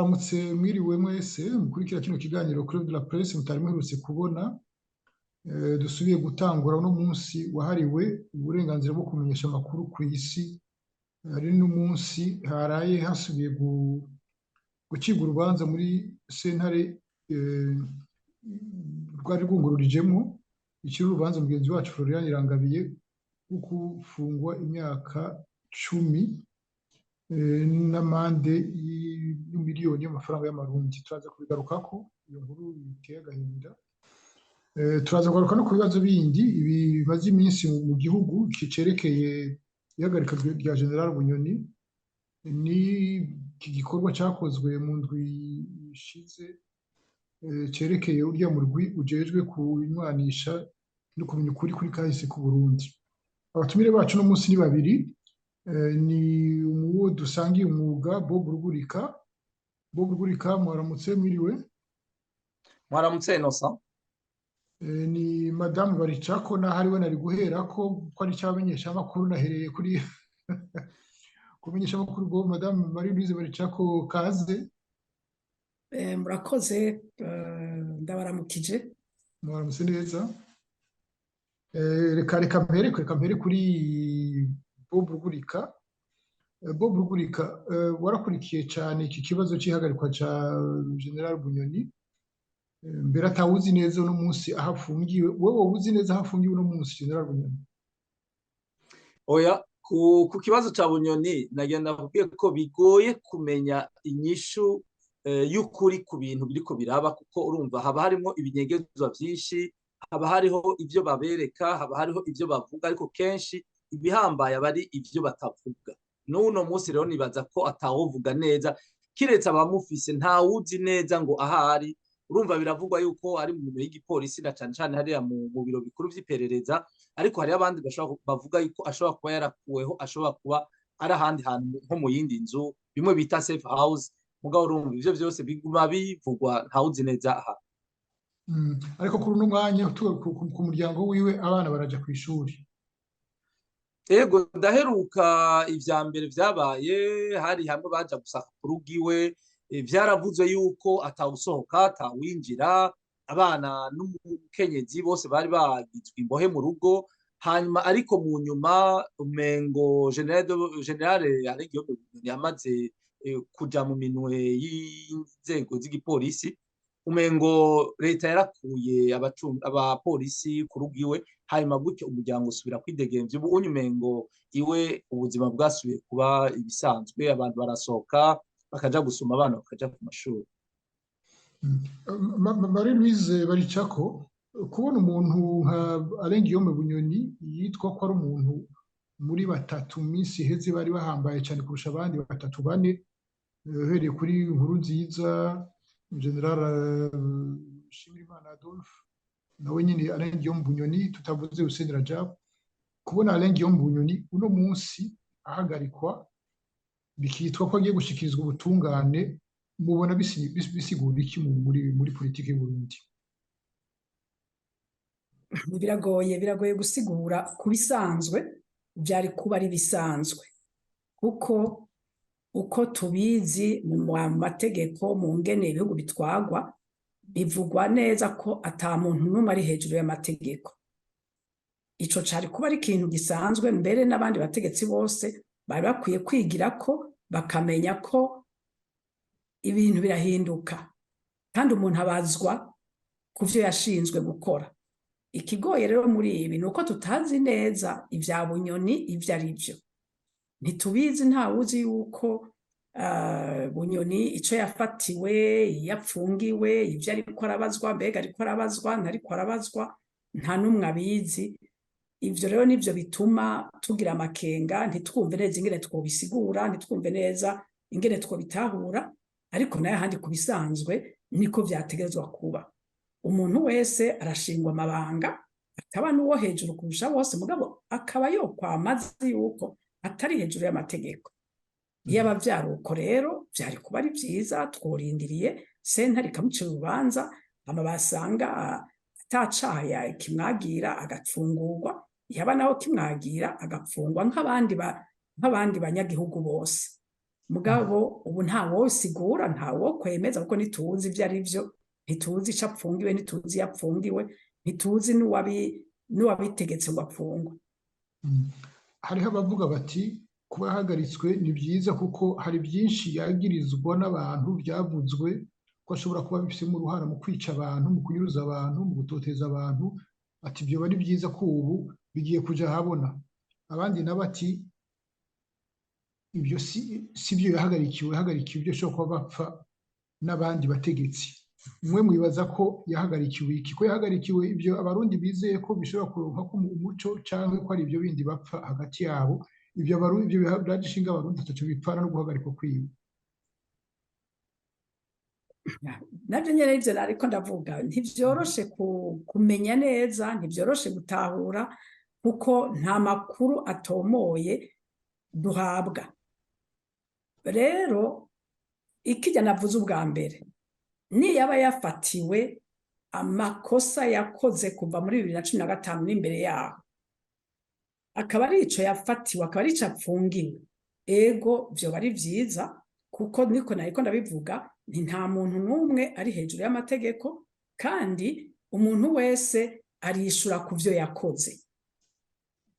Mwaramutse, mwiriwe mwese mukurikira kino kiganiro Club de la Presse mutari muherutse kubona. Dusubiye gutangura uno munsi wahariwe uburenganzira bwo kumenyesha amakuru ku isi. Hari n'umunsi haraye hasubiye gucibwa urubanza muri sentare rwari rwungururijemwo ikiri urubanza mugenzi wacu Florian Irangabiye rwo gufungwa imyaka 10 n'amande y'imiliyoni y'amafaranga y'amarundi. Turaza kubigarukako, iyo nkuru biteye agahinda. Turaza kugaruka no ku bibazo bindi bimaze iminsi mu gihugu cerekeye ihagarika rya Général Bunyoni ni iki gikorwa cakozwe mu ndwi ishize cerekeye urya murwi ujejwe kunywanisha no kumenya ukuri kuri kahise ku Burundi. Abatumire bacu no munsi ni babiri, ni uwo dusangiye umwuga Bob Rugurika. Bob Rugurika, mwaramutse, mwiriwe. Mwaramutse, Innocent. Ni Madamu Baricako, naho ariwe nari guherako ko ari cyabamenyesha amakuru, nahereye kuri kumenyesha amakuru. Bwo Madamu Marie Louise Baricako, kaze. Murakoze, ndabaramukije. Mwaramutse neza. Reka mpere kuri Bob Rugurika. Bob Rugurika, warakurikiye cyane iki kibazo cy'ihagarikwa ca Général Bunyoni. Mbere atawuzi neza uno munsi aho afungiwe. Wowe uzi neza aho afungiwe uno munsi Général Bunyoni? Oya, ku kibazo ca Bunyoni nagenda kubwiye ko bigoye kumenya inyishu y'ukuri ku bintu biriko biraba, kuko urumva haba harimo ibinyegezwa vyinshi, haba hariho ivyo babereka, haba hariho ivyo bavuga, ariko kenshi ibihambaye aba ari ivyo batavuga. N'uno munsi rero nibaza ko atawovuga neza kiretse abamufise, ntawuzi neza ngo ahari. Urumva biravugwa yuko ari mu minwe y'igipolisi na cane cane hariya mu biro bikuru vy'iperereza, ariko hariyo abandi bavuga yuko ashobora kuba yarakuweho, ashobora kuba ari ahandi hantu nko mu yindi nzu, bimwe bita safe house. Mugabo urumva ivyo vyose biguma bivugwa, ntawuzi neza aha. Ariko kuri uno mwanya ku muryango wiwe, abana baraja kw'ishuri? Ego, ndaheruka ivya mbere vyabaye hari hamwe baja gusaka ku rugo iwe. Vyaravuzwe yuko atawusohoka, atawinjira, abana n'umukenyezi bose bari bagizwe imbohe mu rugo. Hanyuma ariko mu nyuma umengo Général Alain Guillaume Bunyoni yamaze kuja mu minwe y'inzego z'igipolisi, umengo leta yarakuye abapolisi ku rugo iwe, hanyuma gutyo umuryango usubira kwidegemvya. Ubu unye umengo iwe ubuzima bwasubiye kuba ibisanzwe, abantu barasohoka bakaja gusoma, abana bakaja ku mashuri. Marie Louise Baricako, kubona umuntu nka Alain Guillaume Bunyoni yitwa ko ari umuntu muri batatu minsi iheze bari bahambaye cyane kurusha abandi batatu bane, uhereye kuri Nkurunziza, Général Nshimirimana Adolphe, nawe nyine Alain Guillaume Bunyoni, tutavuze Hussein Rajab, kubona Alain Guillaume Bunyoni uno munsi ahagarikwa bikitwa ko agiye gushikirizwa ubutungane, mubona bisigura iki muri politiki y'Uburundi? Biragoye gusigura. Ku bisanzwe byari kuba ari bisanzwe, kuko uko tubizi mu mategeko, mu ngene ibihugu bitwagwa, bivugwa neza ko ata muntu n'umwe ari hejuru y'amategeko. Ico cari kuba ari ikintu gisanzwe, mbere n'abandi bategetsi bose bari bakwiye kwigira ko bakamenya ko ibintu birahinduka kandi umuntu abazwa ku vyo yashinzwe gukora. Ikigoye rero muri ibi ni uko tutazi neza ivya Bunyoni ivyo ari vyo, ntitubizi. Ntawuzi yuko Bunyoni ico yafatiwe, iyo apfungiwe, ivyo ariko arabazwa, mbega ariko arabazwa, ntariko arabazwa, nta n'umwe abizi. Ivyo rero nivyo bituma tugira amakenga, ntitwumve neza ingene twobisigura, ntitwumve neza ingene twobitahura. Ariko nayo ahandi ku bisanzwe niko vyategerezwa kuba. Umuntu wese arashingwa amabanga, akaba n'uwo hejuru kurusha bose, mugabo akaba yokwama azi yuko atari hejuru y'amategeko. Iyo aba vyari uko rero vyari kuba ari vyiza, tworindiriye sentare ikamucira urubanza, hama basanga atacaha kimwagira agapfungurwa, yaba naho kimwagira agapfungwa nk'abandi banyagihugu bose. Mugabo ubu nta wosigura, nta wo kwemeza, kuko ntituzi ivyo ari vyo, ntituzi ico apfungiwe, ntituzi iyo apfungiwe, ntituzi n'uwabitegetse ngo apfungwe. Hariho abavuga bati kuba yahagaritswe ni byiza, kuko hari byinshi yagirizwa n'abantu byavuzwe ko ashobora kuba abifisemo uruhara mu kwica abantu, mu kunyuruza abantu, mu gutoteza abantu. Ati ibyo ari byiza ko ubu bigiye kuja ahabona. Abandi nabo ati ibyo si byo yahagarikiwe, yahagarikiwe ibyo ashobora kuba bapfa n'abandi bategetsi. Mwe mwibaza ko yahagarikiwe iki? Ko yahagarikiwe ibyo Abarundi bizeye ko bishobora kuronka ko umuco, cyangwa ko ari ibyo bindi bapfa hagati yabo, ibyo Abarundi, ibyo biragishinga Abarundi ataco bipfana no guhagarikwa kwiwe? Nabyo nyene ivyo nariko ndavuga, ntivyoroshe kumenya neza, ntivyoroshe gutahura, kuko nta makuru atomoye duhabwa. Rero ikijya navuze ubwa mbere, niyaba yafatiwe amakosa yakoze kuva muri 2015 n'imbere yaho, akaba ari ico yafatiwe, akaba ari ico apfungiwe, ego vyoba ari vyiza, kuko niko nariko ndabivuga nti nta muntu n'umwe ari hejuru y'amategeko, kandi umuntu wese arishura ku vyo yakoze.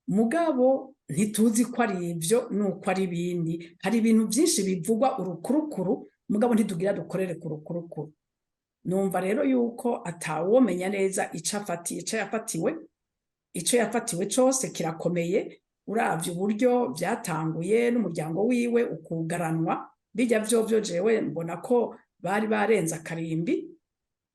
Mugabo ntituzi ko ari ivyo nuko ari ibindi. Hari ibintu vyinshi bivugwa urukurukuru, mugabo ntitugira dukorere ku rukurukuru. Numva rero yuko atawomenya neza ico afatiye, ico yafatiwe. Ico yafatiwe cose kirakomeye, uravye uburyo vyatanguye n'umuryango wiwe ukugaranwa, bijya vyovyo jewe mbona ko bari barenze akarimbi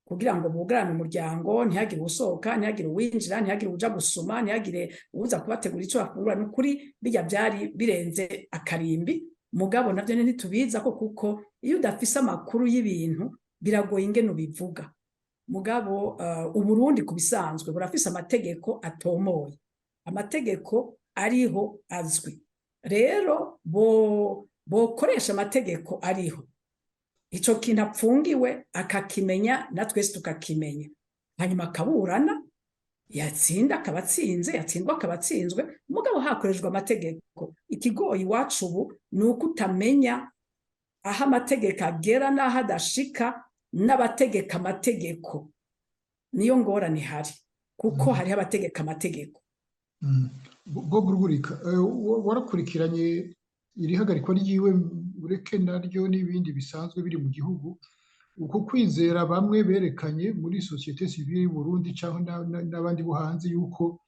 kugira ngo bugarane umuryango, ntihagire usohoka, ntihagire uwinjira, ntihagire uja gusuma, ntihagire uza kubategura ico bafungura. Nukuri bijya byari birenze akarimbi. Mugabo navyo ntitubiza ko, kuko iyo udafise amakuru y'ibintu biragoye ingene ubivuga. Mugabo Uburundi ku bisanzwe burafise amategeko atomoye, amategeko ariho azwi. Rero bokoresha amategeko ariho, ico kintu apfungiwe akakimenya, na twese tukakimenya, hanyuma akaburana, yatsinda akaba atsinze, yatsindwa akaba atsinzwe, mugabo hakoreshejwe amategeko. Ikigoye iwacu ubu ni uko utamenya aho amategeko agera n'aho adashika, n'abategeka amategeko. Niyo ngorane ihari, kuko hariho abategeka amategeko. Bob Rugurika, warakurikiranye iri hagarikwa ryiwe, ureke naryo n'ibindi bisanzwe biri mu gihugu. Uko kwizera bamwe berekanye muri société civile y'u Burundi cyangwa n'abandi bo hanze yuko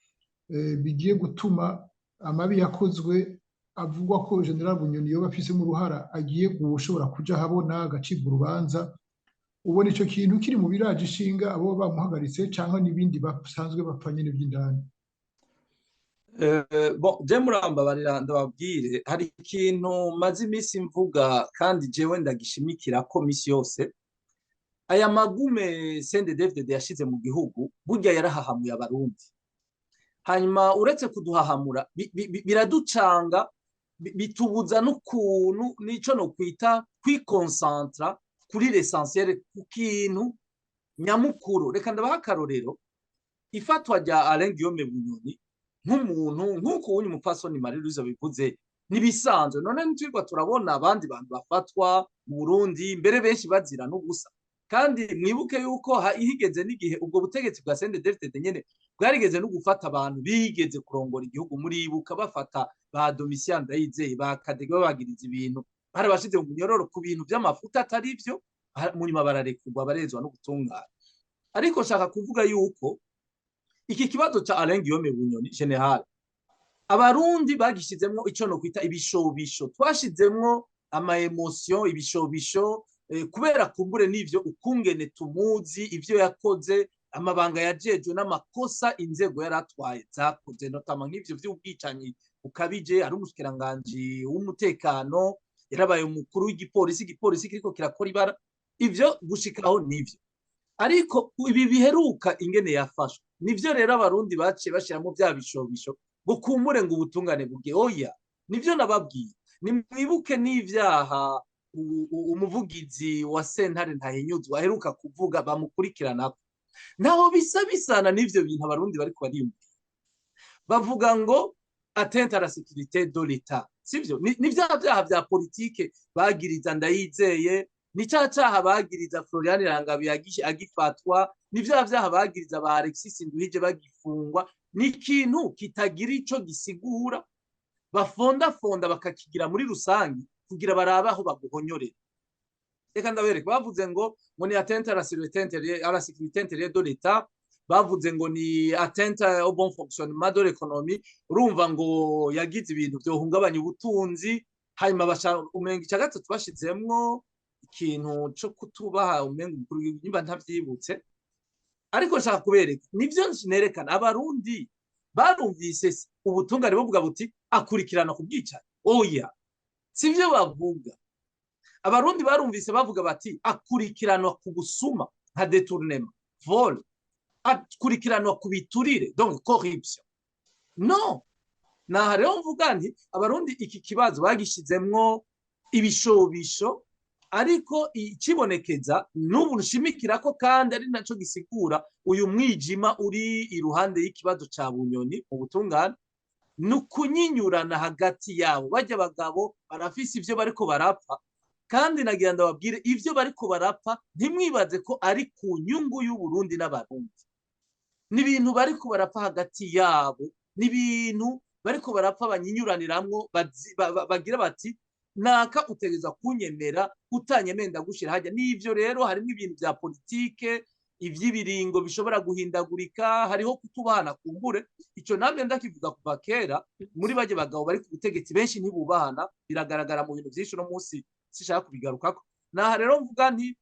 bigiye gutuma amabi yakozwe avugwa ko Général Bunyoni yoba afisemo uruhara agiye gushobora kuja ahabona, agacibwa urubanza, ubona ico kintu kiri mu biraje ishinga abo bamuhagaritse, cyangwa n'ibindi basanzwe bapfa nyene by'indani? Bon, je murambabarira ndababwire, hari ikintu maze iminsi mvuga kandi jewe ndagishimikira ko misi yose. Aya magume CNDD-FDD yashize mu gihugu burya yarahahamuye Abarundi. Hanyuma uretse kuduhahamura, biraducanga, bitubuza n'ukuntu nico no kwita kwiconcentra kuri l'essentiel, ku kintu nyamukuru. Reka ndabaha akarorero: ifatwa rya Alain Guillaume Bunyoni nk'umuntu, nk'uko uwundi mupfasoni Marie Louise bivuze, nibisanzwe. None ntitwirirwa turabona abandi bantu bafatwa mu Burundi, mbere benshi bazira n'ubusa? Kandi mwibuke yuko higeze n'igihe ubwo butegetsi bwa CNDD-FDD nyene bwarigeze no gufata abantu bigeze kurongora igihugu. Muribuka bafata ba Domitien Ndayizeye, ba Kadege, babagiriza ibintu, barabashize mu munyororo ku bintu vy'amafuta atari vyo, munyuma bararekurwa, barezwa no gutungana. Ariko nshaka kuvuga yuko iki kibazo ca Alain Guillaume Bunyoni général, Abarundi bagishizemwo ico no kwita ibishobisho, twashizemwo ama émotion, ibishobisho, kubera kumbure n'ivyo ukungene tumuzi, ivyo yakoze, amabanga yajejwe n'amakosa inzego yaratwaye zakoze, notamment nk'ivyo vy'ubwicanyi bukabije. Ari umushikiranganji w'umutekano, yarabaye umukuru w'igipolisi, igipolisi kiriko kirakora ibara, ivyo gushikaho nivyo. Ariko ibi biheruka ingene yafashwe, nivyo rero Abarundi baciye bashiramo vya bishobisho ngo kumbure ngo ubutungane buge. Oya, nivyo nababwiye, nimwibuke n'ivyaha umuvugizi wa sentare Ntahinyuzwa aheruka kuvuga bamukurikiranako, ntaho bisa bisana n'ivyo bintu Abarundi bariko bariyumvira. Bavuga ngo atteinte à la sécurité de l'État. Sivyo? Ni vya vyaha vya politike bagiriza Ndayizeye, ni ca caha bagiriza Florian Irangabiye agifatwa, ni vya vyaha bagiriza ba Alexis Nduhije bagifungwa. Ni ikintu kitagira ico gisigura, bafondafonda bakakigira muri rusangi kugira barabe aho baguhonyorera. Reka ndabereke, bavuze ngo ni atteinte à la sécurité intérieure de l'État, bavuze ngo ni atteinte au bon fonctionnement de l'économie, urumva ngo yagize ibintu vyohungabanya ubutunzi, hanyuma baca umenga ica gatatu bashizemwo ikintu co kutubaha umenga umukuru w'igihugu, nimba ntavyibutse. Ariko nshaka kubereka, nivyo nerekana, Abarundi barumvise ubutungane buvuga buti akurikirana ku bwicanyi. Oya, sivyo bavuga. Abarundi barumvise bavuga bati akurikiranwa ku busuma nka détournement, vol, akurikiranwa ku biturire, donc corruption. No naha rero mvuga nti Abarundi iki kibazo bagishizemwo ibishobisho, ariko ikibonekeza n'ubu nshimikira ko kandi ari naco gisigura uyu mwijima uri iruhande y'ikibazo ca Bunyoni mu butungane, ni ukunyinyurana hagati yabo. Bajya abagabo barafise ivyo bariko barapfa, kandi nagira ndababwire ivyo bariko barapfa, ntimwibaze ko ari ku nyungu y'Uburundi n'Abarundi. Ni ibintu bariko barapfa hagati yabo, ni ibintu bariko barapfa banyinyuraniramwo, bagira bati naka utegerezwa kunyemera, utanyemera ndagushira hajya. N'ivyo rero harimo ibintu vya politike, ivy'ibiringo bishobora guhindagurika, hariho kutubahana kumbure. Ico namwe ndakivuga kuva kera, muri bajye bagabo bari ku butegetsi benshi ntibubahana, biragaragara mu bintu vyinshi, no munsi sishaka kubigarukako. Naha rero mvuga nti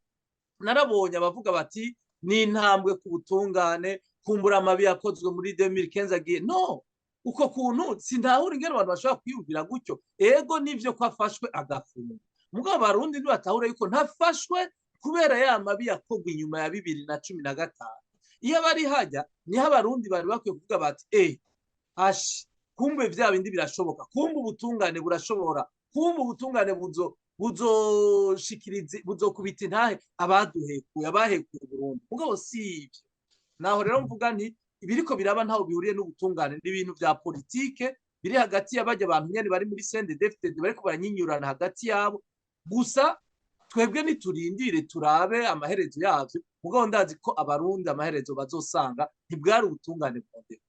narabonye abavuga bati ni intambwe ku butungane, kumbura amabi yakozwe muri 2015 agiye no uko kuntu sintahura ingene abantu bashobora kwiyumvira gutyo. Ego nivyo ko afashwe agafungwa, mugabo Abarundi ntibatahura yuko ntafashwe kubera ya mabi yakorwa inyuma ya 2015. Iyo bari hajya niho Abarundi bari bakwiye kuvuga bati ashi kumbe vya bindi birashoboka, kumbe ubutungane burashobora, kumbe ubutungane buzoshikiriza, buzokubita intahe abaduhekuye, abahekuye Burundi. Mugabo si ivyo. Naho rero mvuga nti ibiriko biraba ntaho bihuriye n'ubutungane, n'ibintu vya politike biri hagati y'abajya abantu nyene bari muri CNDD-FDD, bariko baranyinyurana hagati yabo. Gusa twebwe niturindire turabe amaherezo yavyo, mugabo ndazi ko Abarundi amaherezo bazosanga ntibwari ubutungane bwondera.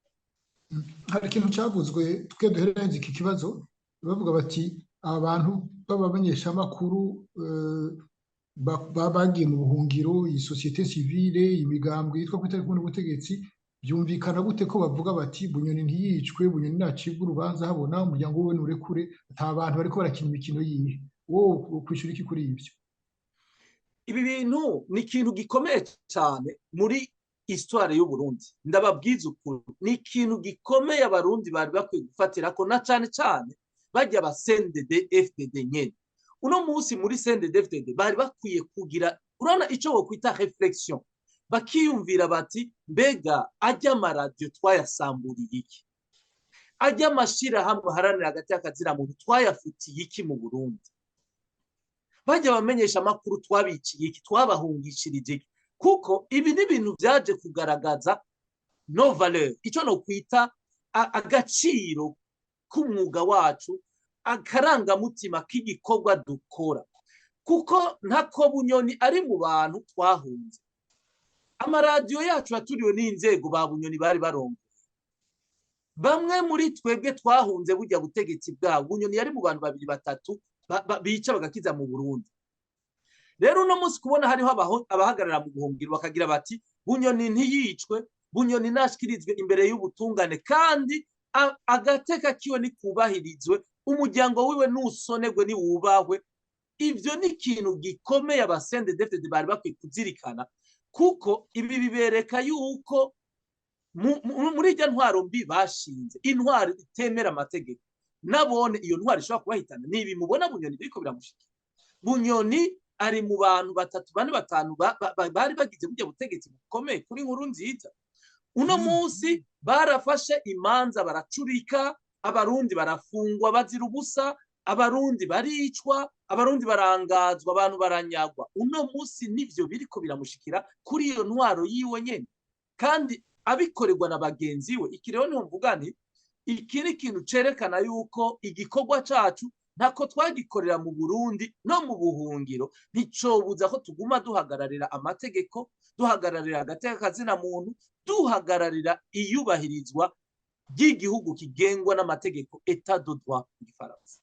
Hari ikintu cyavuzwe twe duherereza iki kibazo, bavuga bati abantu b'abamenyeshamakuru bagiye mu buhungiro, iyi société civile, imigambwe yitwa ko itari kumwe n'ubutegetsi, byumvikana gute ko bavuga bati Bunyoni ntiyicwe, Bunyoni nacibwe urubanza habona, umuryango wiwe nurekure, nta bantu bariko barakina imikino yihe? Wowe kwishura iki kuri ibyo? Ibi bintu ni ikintu gikomeye cyane muri histoire y'u Burundi. Ndababwiza ukuri, ni ikintu gikomeye Abarundi bari bakwiye gufatira ko, na cyane cyane bajya ba CNDD FDD nyene. Uno munsi muri CNDD FDD bari bakwiye kugira, urabona, ico wokwita réflexion, bakiyumvira bati mbega ajya amaradiyo twayasamburiye iki, ajya amashirahamwe aharanira hagati y'akazina muntu twayafutiye iki mu Burundi, bajya bamenyesha amakuru twabiciye iki, twabahungishirije iki? Kuko ibi ni ibintu byaje kugaragaza nos valeurs, icyo no kwita agaciro k'umwuga wacu, akarangamutima k'igikorwa dukora. Kuko ntako Bunyoni ari mu bantu twahunze, amaradiyo yacu yaturiwe n'inzego ba Bunyoni bari barongoye. Bamwe muri twebwe twahunze burya butegetsi bwabo, Bunyoni yari mu bantu babiri batatu bica bagakiza mu Burundi. Rero uno munsi kubona hariho abahagarara mu buhungiro bakagira bati Bunyoni ntiyicwe, Bunyoni nashikirizwe imbere y'ubutungane, kandi agateka kiwe nikubahirizwe, umuryango wiwe nusonegwe niwubahwe, ivyo ni ikintu gikomeye aba CNDD-FDD bari bakwiye kuzirikana, kuko ibi bibereka yuko muri irya ntwaro mbi bashinze, intwaro itemera amategeko, nabone iyo ntwaro ishobora kubahitana. Ni ibi mubona Bunyoni biriko biramushikira. Bunyoni ari mu bantu batatu, bane, batanu bari bagize burya butegetsi bukomeye kuri Nkuru Nziza. Uno munsi barafashe imanza baracurika, Abarundi barafungwa bazira ubusa, Abarundi baricwa, Abarundi barangazwa, abantu baranyagwa. Uno munsi nivyo biriko biramushikira kuri iyo ntwaro yiwe nyene, kandi abikorerwa na bagenzi we. Iki rero niho mvuga nti Iki ni ikintu cerekana yuko igikorwa cacu ntako twagikorera mu Burundi no mu buhungiro, nticobuza ko tuguma duhagararira amategeko, duhagararira agateka kazina muntu, duhagararira iyubahirizwa ry'igihugu kigengwa n'amategeko, état de droit mu gifaransa.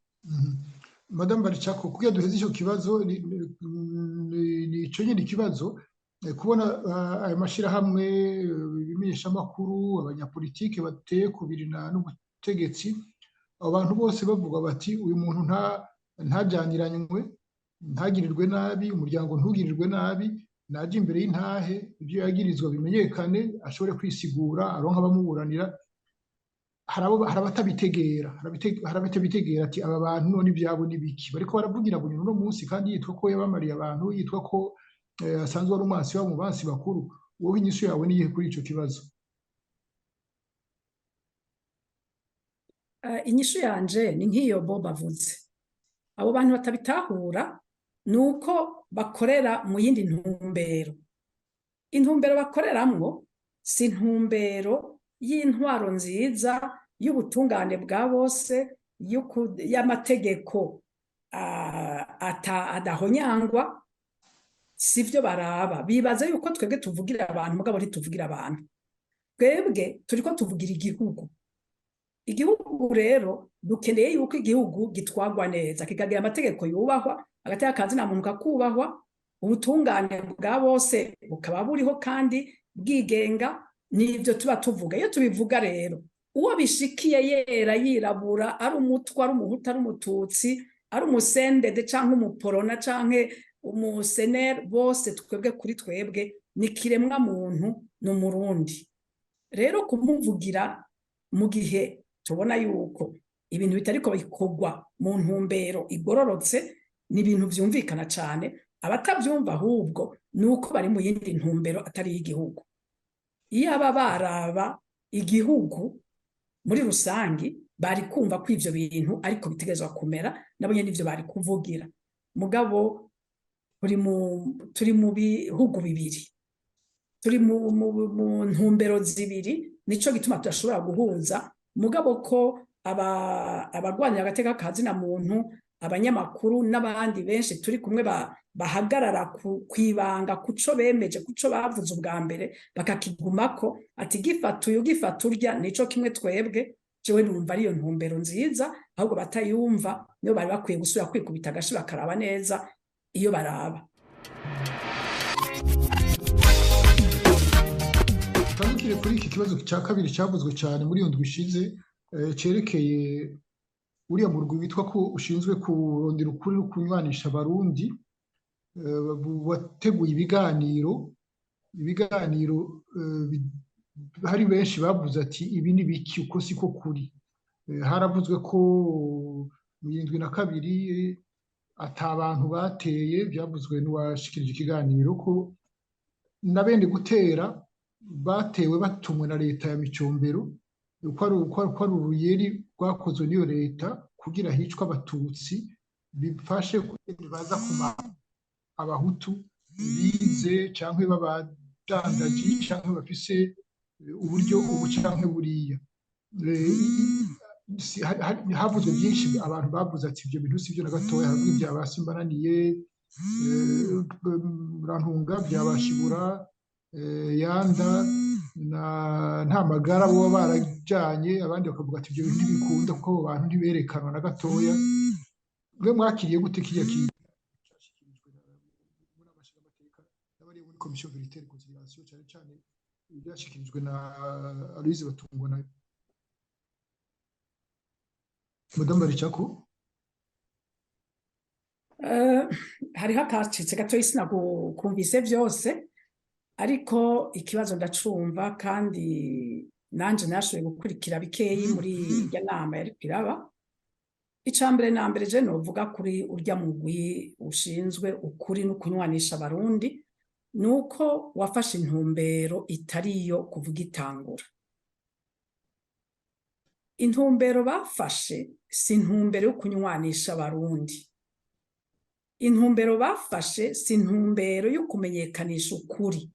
Madame Baricako, kugira duheze ico kibazo, ni ico nyene ikibazo, kubona ayo mashirahamwe, ibimenyeshamakuru, abanyapolitike bateye kubiri n'ubutegetsi, abo bantu bose bavuga bati uyu muntu ntajyaniranywe, ntagirirwe nabi, umuryango ntugirirwe nabi, naje imbere y'intahe, ibyo yagirizwa bimenyekane, ashobore kwisigura, aronke abamuburanira. Hari abatabitegera, hari abatabitegera ati aba bantu none ibyabo ni biki bariko baravugira Bunyoni uno munsi, kandi yitwa ko yabamariye abantu, yitwa ko asanzwe ari umwansi wabo mu bansi bakuru. Wowe inyishu yawe niyihe kuri ico kibazo? Inyishu yanje ni nk'iyo bo bavuze. Abo bantu batabitahura ni uko bakorera mu yindi ntumbero. Intumbero bakoreramwo si intumbero y'intwaro nziza, y'ubutungane bwa bose, y'amategeko adahonyangwa. Sivyo baraba. Bibaza yuko twebwe tuvugira abantu, mugabo ntituvugira abantu. Twebwe turiko tuvugira igihugu. Igihugu rero dukeneye yuko igihugu gitwagwa neza, kikagira amategeko yubahwa, agateka kazina muntu kakubahwa, ubutungane bwa bose bukaba buriho kandi bwigenga. Nivyo tuba tuvuga. Iyo tubivuga rero, uwo bishikiye yera yirabura, ari umutwa, ari umuhutu, ari umututsi, ari umusendede canke umuporona canke umuseneri, bose twebwe kuri twebwe ni kiremwa muntu, ni umurundi. Rero kumuvugira mu gihe tubona yuko ibintu bitariko bikorwa mu ntumbero igororotse ni ibintu vyumvikana cane. Abatavyumva ahubwo ni uko bari mu yindi ntumbero atari iy'igihugu. Iyo aba baraba igihugu muri rusangi, bari kumva ko ivyo bintu ariko bitegerezwa kumera, nabo nyene ivyo bari kuvugira. Mugabo turi mu bihugu bibiri, turi mu ntumbero zibiri, nico gituma tudashobora guhuza. Mugabo ko abagwanya agateka kazina muntu, abanyamakuru n'abandi benshi turi kumwe bahagarara kwibanga kuco bemeje, kuco bavuze ubwa mbere, bakakigumako, ati gifata uyu gifata urya nico kimwe twebwe. Jewe numva ariyo ntumbero nziza, ahubwo batayumva niyo bari bakwiye gusubira kwikubita agashi bakaraba neza iyo baraba. Tandukire kuri iki kibazo cya kabiri cyavuzwe cyane muri iyo ndwi ishize, cerekeye uriya murwi witwa ko ushinzwe kurondera ukuri no kunywanisha abarundi, wateguye ibiganiro, hari benshi bavuze ati ibi ni biki, uko siko kuri. Haravuzwe ko mu 72 ata bantu bateye, byavuzwe n'uwashikirije ikiganiro ko na bene gutera batewe batumwe na leta ya Micombero, ko ari uruyeri rwakozwe n'iyo leta kugira hicwe abatutsi, bifashe baza kumara abahutu bize canke b'abadandaji canke bafise uburyo ubu canke buriya. Havuzwe byinshi, abantu bavuze ati ibyo bintu sivyo na gatoya. Havuga ibya ba Simbananiye, Murantunga, bya Bashibura, Yanda na Ntamagara bo barajanye, abandi bakavuga ati ibyo bintu ntibikunda kuko abo bantu ntiberekanwa na gatoya. Mwe mwakiriye gute kiriya kintu cyashyikirijwe muri abashingamateka n'abari muri komisiyo vérité réconciliation, cyane cyane ibyashyikirijwe na Aloise Batungwa nayo Madame Baricako? Hariho akacitse gatoya, sinakumvise byose, ariko ikibazo ndacumva, kandi nanje nashoboye gukurikira bikeyi muri irya nama yariko iraba. Ica mbere na mbere je novuga kuri urya mugwi ushinzwe ukuri no kunywanisha abarundi, nuko wafashe intumbero itari iyo kuvuga itangura. Intumbero bafashe si intumbero yo kunywanisha abarundi. Intumbero bafashe si intumbero yo kumenyekanisha ukuri.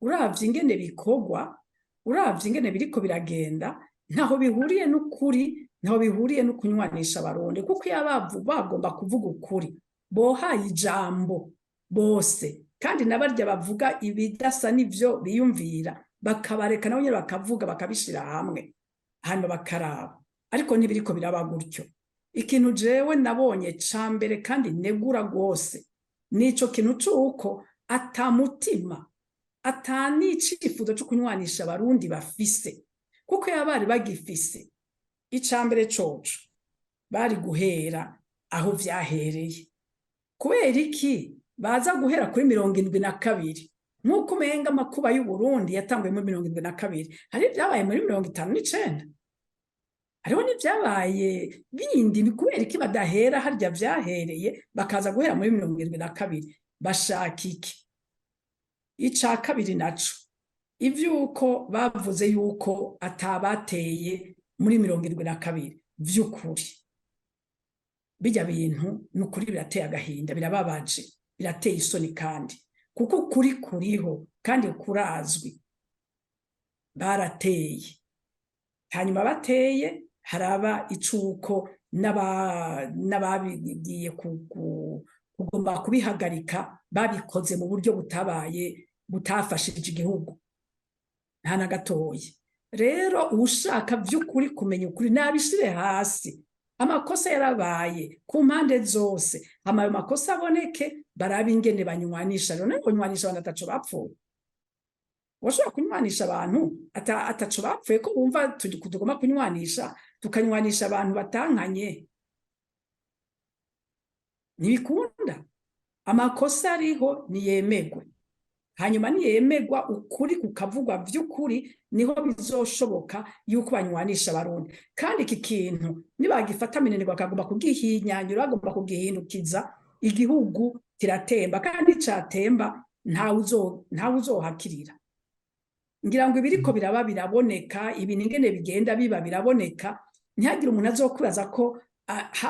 Uravye ingene bikorwa, uravye ingene biriko biragenda, Ntaho bihuriye n'ukuri, ntaho bihuriye no kunywanisha Abarundi, kuko iyo bagomba kuvuga ukuri bohaye ijambo bose, kandi n'abarya bavuga ibidasa n'ivyo biyumvira bakabareka nabo nyene bakavuga, bakabishira hamwe, hanyuma bakaraba. Ariko ntibiriko biraba gutyo. Ikintu jewe nabonye ca mbere kandi negura rwose nico kintu c'uko ata mutima, ata n'icifuzo co kunywanisha Abarundi bafise, kuko iyo bari bagifise, ica mbere coco bari guhera aho vyahereye. Kubera iki baza guhera kuri 72, nk'uko umenga amakuba y'Uburundi yatanguye muri 72? Hari ibyabaye muri 59, hariho n'ibyabaye bindi. Ni kubera iki badahera harya vyahereye, bakaza guhera muri 72? Bashaka iki? Ica kabiri naco, ivy'uko bavuze yuko atabateye muri 72, vy'ukuri bijya bintu ni ukuri birateye agahinda, birababaje, birateye isoni kandi, kuko ukuri kuriho kandi kurazwi. Barateye, hanyuma bateye haraba icuko n'ababigiye kugomba kubihagarika babikoze mu buryo butabaye, butafashije igihugu nta na gatoya. Rero ushaka by'ukuri kumenya ukuri nabishire hasi. Amakosa yarabaye ku mpande zose, hama ayo makosa aboneke, barabe ingene banywanisha. Rero nawe kunywanisha abantu ataco bapfuye, washobora kunywanisha abantu ataco bapfuye, ko bumva tugomba kunywanisha, tukanywanisha abantu batankanye? Ntibikunda. Amakosa ariho niyemegwe, hanyuma niyemegwa, ukuri kukavugwa vy'ukuri, niho bizoshoboka yuko banywanisha Abarundi. Kandi iki kintu nibagifata minenegwa, bakagomba kugihinyanyura, bagomba kugihindukiza, igihugu kiratemba, kandi catemba ntawe uzohakirira. Ngira ngo ibiriko biraba biraboneka, ibintu ingene bigenda biba biraboneka. Ntihagire umuntu azokwibaza ko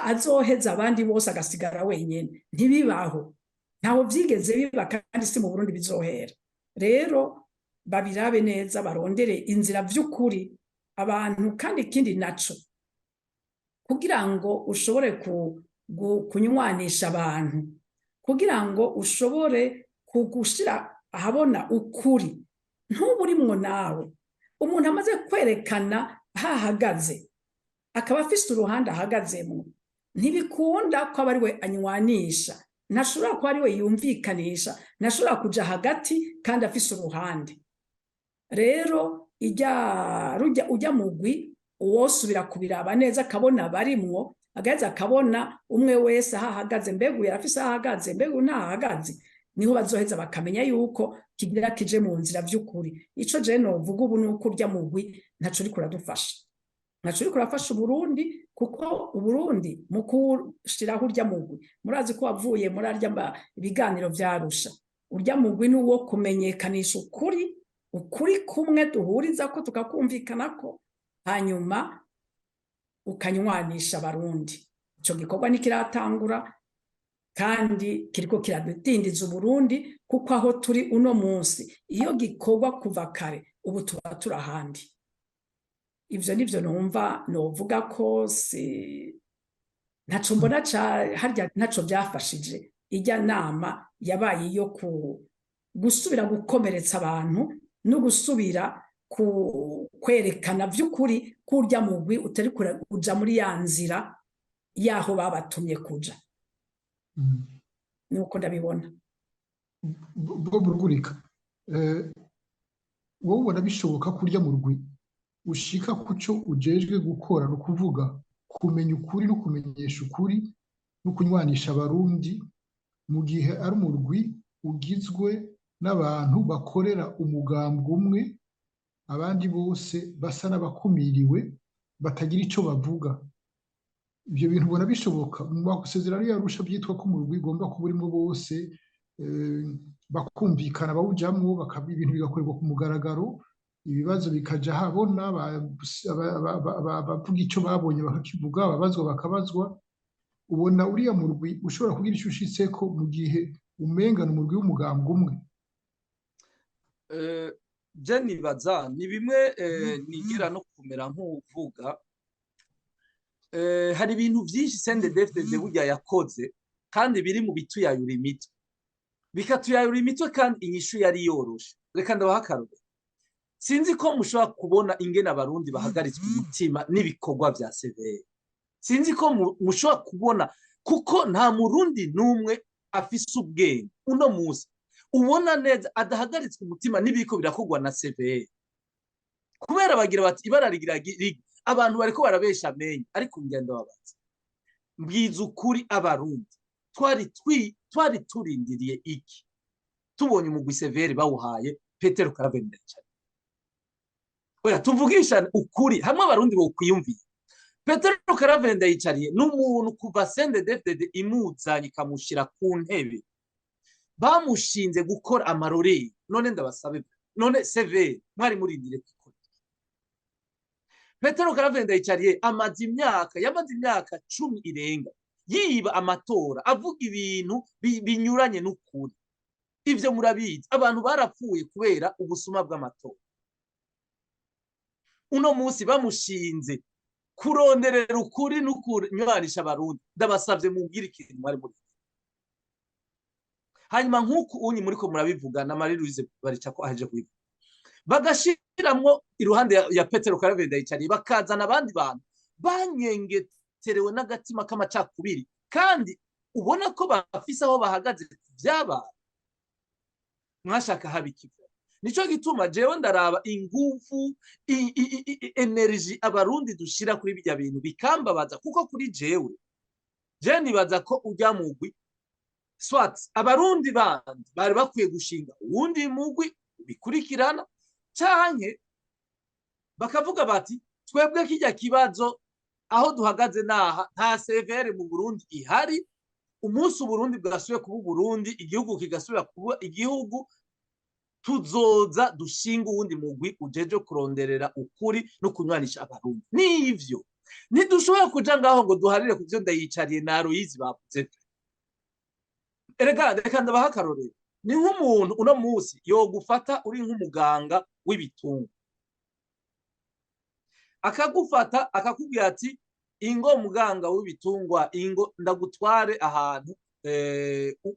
azoheza abandi bose agasigara wenyene. Ntibibaho, ntaho vyigeze biba, kandi si mu Burundi bizohera. Rero babirabe neza, barondere inzira vy'ukuri abantu. Kandi ikindi naco, kugira ngo ushobore kunywanisha abantu, kugira ngo ushobore kugushira ahabona ukuri, ntuburimwo nawe. Umuntu amaze kwerekana hahagaze, akaba afise uruhande ahagazemwo, ntibikunda ko aba ari we anywanisha, ntashobora kuba ari we yumvikanisha, ntashobora kuja hagati kandi afise uruhande. Rero ijya rujya ujya mugwi, uwosubira kubiraba neza, akabona barimwo, agaheza akabona umwe wese aho ahagaze: mbega uyu arafise aho ahagaze, mbega uyu ntahagaze? Niho bazoheza bakamenya yuko kigira kije mu nzira vy'ukuri. Ico je novuga ubu nuko urya mugwi ntaco uriko uradufasha, ntaco uriko urafasha Uburundi, kuko Uburundi mu kushiraho urya mugwi, murazi ko wavuye muri arya ibiganiro vya Arusha. Urya mugwi ni uwo kumenyekanisha ukuri, ukuri kumwe duhuriza ko tukakumvikanako, hanyuma ukanywanisha Abarundi. Ico gikorwa ntikiratangura kandi kiriko kiradindiza Uburundi, kuko aho turi uno munsi, iyo gikorwa kuva kare, ubu tuba turi ahandi. Ivyo nivyo numva novuga ko si ntaco mbona ca harya, ntaco vyafashije. Ijya nama yabaye iyo ku gusubira gukomeretsa abantu no gusubira kwerekana vy'ukuri ko urya mugwi utari kuja muri ya nzira yaho babatumye kuja. Nuko ndabibona. Bwo burugurika, wowe ubona bishoboka kurya mu rugwi ushika ku cyo ujejwe gukora, ni ukuvuga kumenya ukuri no kumenyesha ukuri no kunywanisha Abarundi, mu gihe ari umurwi ugizwe n'abantu bakorera umugambwe umwe, abandi bose basa n'abakumiriwe, batagira icyo bavuga? Ibyo bintu ubona bishoboka? Mu masezerano y'Arusha byitwa ko umurwi ugomba kuba urimo bose, bakumvikana, bawujamwo, ibintu bigakorerwa ku mugaragaro, ibibazo bikaja habona, abavuga icyo babonye bakakivuga, ababazwa bakabazwa. Ubona uriya murwi ushobora kugira icyo ushitseko mu gihe umengana umurwi w'umugambwe umwe? Je nibaza ni bimwe nigira no kumera nk'uvuga, hari ibintu byinshi CNDD-FDD burya yakoze kandi biri mu bituyayura imitwe, bikatuyayura imitwe, kandi inyishu yari yoroshe. Reka ndabaha akarorero. Sinzi ko mushobora kubona ingene Abarundi bahagaritswe umutima n'ibikorwa vya CVR. Sinzi ko mushobora kubona, kuko nta Murundi n'umwe afise ubwenge uno munsi ubona neza adahagaritswe umutima n'ibiriko birakorwa na CVR, kubera bagira bati ibara rigira rigi, abantu bariko barabesha amenyo. Ariko ngenda babaza, mbwiza ukuri, Abarundi twari turindiriye iki tubonye umugwi CVR bawuhaye Petero Claver Ndayicariye? Oya, tuvugishane ukuri, hamwe Abarundi bokwiyumviye. Petero Claver Ndayicariye n'umuntu kuva CNDD-FDD imuzanye ikamushira ku ntebe, bamushinze gukora amarorero. None ndabasabe, none CVR mwari murindire kwikora? Petero Claver Ndayicariye amaze imyaka, yamaze imyaka 10 irenga yiba amatora, avuga ibintu binyuranye n'ukuri. Ivyo murabizi, abantu barapfuye kubera ubusuma bw'amatora. Uno munsi bamushinze kuronderera ukuri no kunywanisha Abarundi. Ndabasavye mumbwire ikintu mwari muri. Hanyuma nk'uku unyi muriko murabivuga, na Marie Louise Baricako aheje kubivuga, bagashiramwo iruhande ya Petero Claver Ndayicariye, bakazana abandi bantu banyengeterewe n'agatima k'amacakubiri, kandi ubona ko bafise aho bahagaze vyabaye. Mwashaka haba ikiva? Nico gituma jewe ndaraba ingufu, énergie Abarundi dushira kuri bijya bintu, bikambabaza, kuko kuri jewe, je nibaza ko ujya mugwi, soit Abarundi bandi bari bakwiye gushinga uwundi mugwi bikurikirana, canke bakavuga bati twebwe kijya kibazo aho duhagaze naha, nta CVR mu Burundi ihari. Umunsi Uburundi bwasubiye kuba Uburundi, igihugu kigasubira kuba igihugu, tuzoza dushinga uwundi mugwi ujeje kuronderera ukuri no kunywanisha Abarundi. Nivyo, ntidushobora kuja ngaho ngo duharire ku vyo Ndayicariye na Aloyizi bavuze. Erega reka ndabaha akarorero. Ni nk'umuntu uno munsi yogufata uri nk'umuganga w'ibitungwa, akagufata akakubwira ati ingo muganga w'ibitungwa, ingo ndagutware ahantu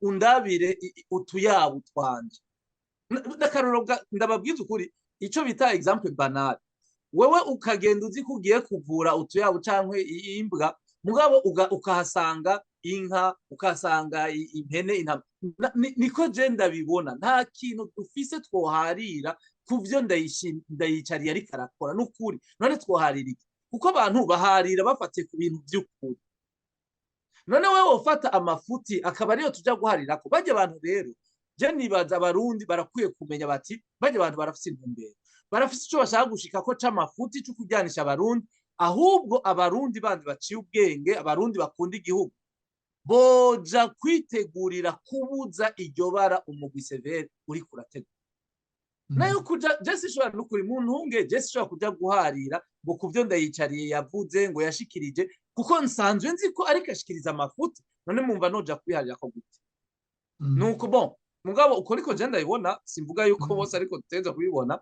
undabire utuyabu twanje. N'akarorero ndababwiza ukuri, ico bita exemple banal. Wewe ukagenda uzi ko ugiye kuvura utuyabu canke imbwa, mugabo ukahasanga inka, ukahasanga impene, intama. Niko je ndabibona. Nta kintu dufise twoharira kuvyo Ndayicariye ariko arakora n'ukuri. None twoharira iki? Kuko abantu baharira bafatiye ku bintu vy'ukuri. None wewe wofata amafuti akaba ariyo tuja guharirako barya abantu? Rero je nibaza Abarundi barakwiye kumenya bati barya abantu barafise intumbero, barafise ico bashaka gushikako c'amafuti co kuryanisha Abarundi. Ahubwo Abarundi bandi baciye ubwenge, Abarundi bakunda igihugu, boja kwitegurira kubuza iryo bara umugwi CVR uriko urategura. Nayo kuja, je sinshobora n'ukuri, mu ntunge, je sinshobora kuja guharira ngo kuvyo Ndayicariye yavuze, ngo yashikirije, kuko nsanzwe nzi ko ariko ashikiriza amafuti. None mumva noja kwiharira ko gute? Nuko bon, mugabo uko ariko je ndabibona, simvuga yuko bose ariko dutegerezwa kubibona.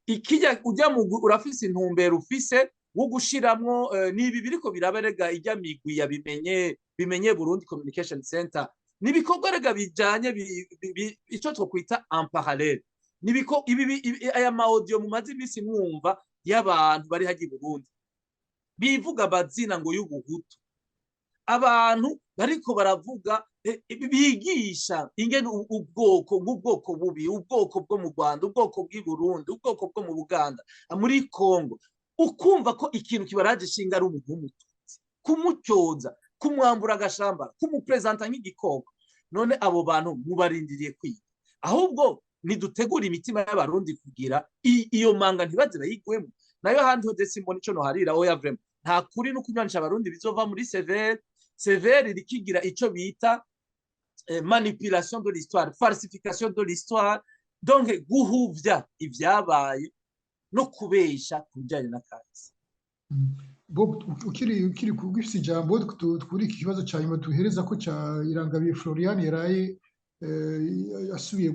Ikijya ujya mu urafise intumbero ufise wo gushiramwo, nibi biriko biraberega ijya migwi yabimenye, bimenye Burundi Communication Center, nibikorwa rega bijanye ico twokwita en parallèle. Nibiko ibi aya ma audio mumaze imisi mwumva y'abantu bari hagiye i Burundi bivuga amazina ngo y'ubuhutu, abantu bariko baravuga, bigisha ingene ubwoko nk'ubwoko bubi, ubwoko bwo mu Rwanda, ubwoko bw'i Burundi, ubwoko bwo mu Buganda, muri Congo, ukumva ko ikintu kibaraje ishinga ari umuntu w'umututsi, kumutyoza, kumwambura agashambara, kumupresenta nk'igikoko. None abo bantu mubarindiriye kwiga? Ahubwo nidutegura imitima y'Abarundi kugira iyo manga ntibaze bayigwemo. Nayo handi ho simbona ico noharira. Oya, vraiment, nta kuri no kunywanisha Abarundi bizova muri CVR. CVR irikigira ico bita manipulation de l'histoire, falsification de l'histoire, donc guhuvya ivyabaye no kubesha ku bijanye n'akahise. Bob, ukiri kugifise ijambo, kuri iki kibazo ca nyuma duhereza ko ca Irangabiye Florian yaraye asubiye.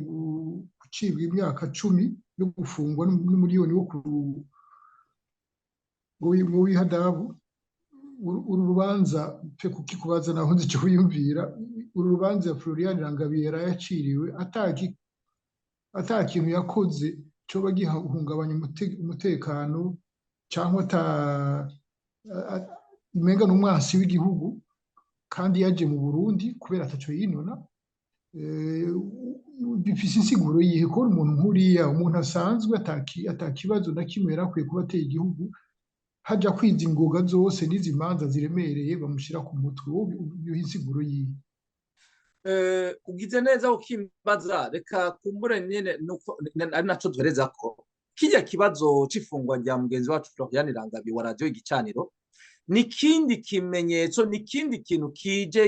Gucibwa imyaka 10 yo gufungwa n'umuriyoni wo ku w'ihadabu. Uru rubanza pe kukikubaza naho nzi icyo wiyumvira. Uru rubanza Florian Irangabiye yarayaciriwe ata kintu yakoze coba gihungabanya umutekano, cyangwa ata umenga n'umwansi w'igihugu, kandi yaje mu Burundi kubera ataco yinona. Bifise insiguro yihe ko umuntu nk'uriya, umuntu asanzwe, atakibazo na kimwe yari akwiye kuba ateye igihugu, haja kwiza ingoga zose n'izi manza ziremereye bamushyira ku mutwe? Wowe ubiha insiguro yihe? Ugize neza ukimbaza. Reka kumbure nyene nuko ari naco duhereza ko kirya kibazo c'ifungwa rya mugenzi wacu Florian Irangabiye wa Radio Igicaniro ni kindi kimenyetso, ni kindi kintu kije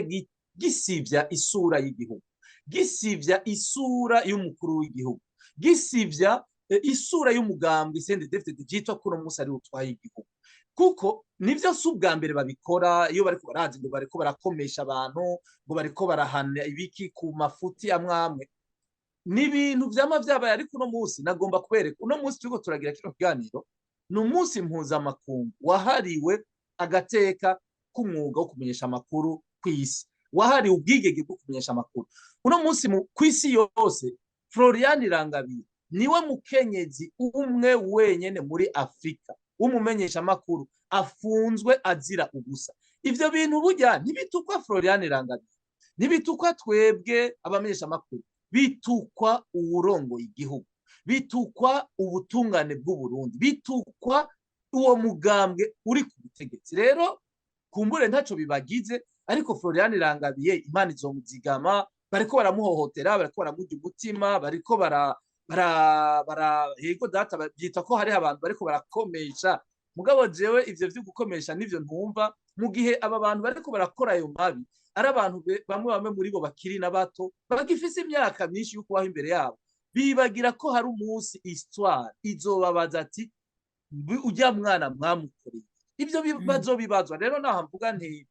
gisivya isura y'igihugu, gisivya isura y'umukuru w'igihugu, gisivya isura y'umugambwe CNDD-FDD vyitwa ko uno munsi ari utwaye igihugu. Kuko nivyo, si ubwa mbere babikora. Iyo bariko barazi ngo bariko barakomesha abantu, ngo bariko barahana ibiki ku mafuti amwe amwe, ni ibintu vyama vyabaye. Ariko uno munsi nagomba kubereka, uno munsi turiko turagira kino kiganiro ni umunsi mpuzamakungu wahariwe agateka k'umwuga wo kumenyesha amakuru kw'isi, wahariwe ubwigenge bwo kumenyesha amakuru. Uno munsi kw'isi yose, Florian Irangabiye niwe mukenyezi umwe wenyene muri Afrika w'umumenyesha amakuru afunzwe azira ubusa. Ivyo bintu burya ntibitukwa Florian Irangabiye, ntibitukwa twebwe abamenyesha amakuru, bitukwa uwurongoye igihugu, bitukwa ubutungane bw'u Burundi, bitukwa uwo mugambwe uri ku butegetsi. Rero kumbure ntaco bibagize, ariko Florian Irangabiye Imana izomuzigama. Bariko baramuhohotera, bariko baramurya umutima, bariko bara bara bara yego data, byita ko hariho abantu bariko barakomesha. Mugabo jewe ivyo vyo gukomesha nivyo ntumva, mu gihe aba bantu bariko barakora ayo mabi ari abantu bamwe bamwe muri bo bakiri na bato, bagifise imyaka myinshi yo kubaho imbere yabo. Bibagira ko hari umunsi histoire izobabaza ati: "Ujya mwana mwamukoreye ivyo?" Bazobibazwa. Rero naho mvuga nti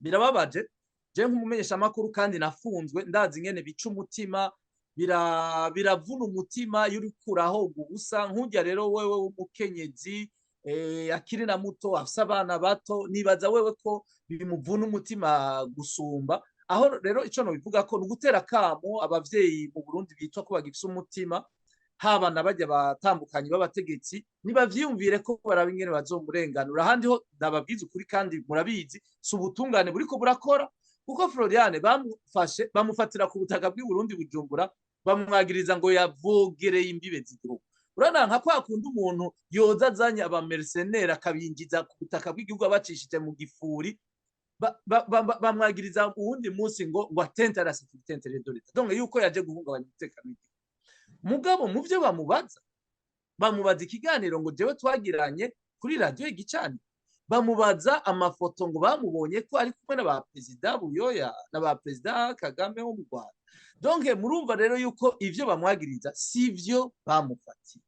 birababaje. Je nk'umumenyeshamakuru kandi nafunzwe, ndazi ingene bica umutima, biravuna umutima iyo uriko urahoga ubusa nk'urya. Rero wewe w'umukenyezi, akiri na muto, afise abana bato, nibaza wewe ko bimuvuna umutima gusumba. Aho rero ico nobivuga ko ni ugutera akamo abavyeyi mu Burundi bitwa ko bagifise umutima, haba na barya batandukanye b'abategetsi, nibavyiyumvire ko baraba ingene bazomurenganura. Ahandi ho ndababwiza ukuri, kandi murabizi, si ubutungane buriko burakora, kuko Floriane bamufashe, bamufatira ku butaka bw'i Burundi, Bujumbura, bamwagiriza ngo yavogereye imbibe z'igihugu. Urabona nka kwa kundi umuntu yoza azanye abamercenaires akabinjiza ku butaka bw'igihugu abacishije mu gifuri. Bamwagiriza uwundi munsi ngo atteinte à la sécurité intérieure de l'État, donc yuko yaje guhungabanya umutekano w'igihugu. Mugabo mu byo bamubaza, bamubaza ikiganiro ngo jewe twagiranye kuri Radio Igicaniro, bamubaza amafoto ngo bamubonye ko ari kumwe na ba perezida Buyoya na ba perezida Kagame wo mu Rwanda. Donc murumva rero yuko ivyo bamwagiriza sivyo bamufatiye.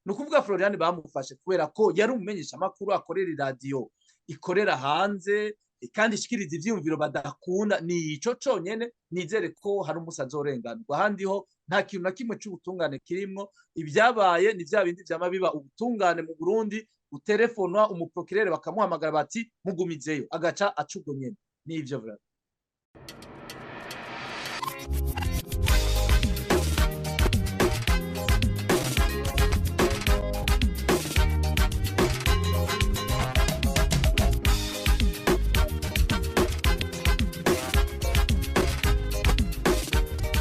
Ni ukuvuga Florian bamufashe kubera ko yari umumenyeshamakuru akorera iradiyo ikorera hanze kandi ishikiriza ivyiyumviro badakunda. Ni ico conyene. Nizere ko hari umusi azorenganurwa. Ahandi ho nta kintu na kimwe c'ubutungane kirimwo. Ibyabaye ni vya bindi vyama biba. Ubutungane mu Burundi, uterefonwa umuprocureur, bakamuhamagara bati: "Mugumizeyo", agaca aca ubwo nyene. Nivyo vraiment.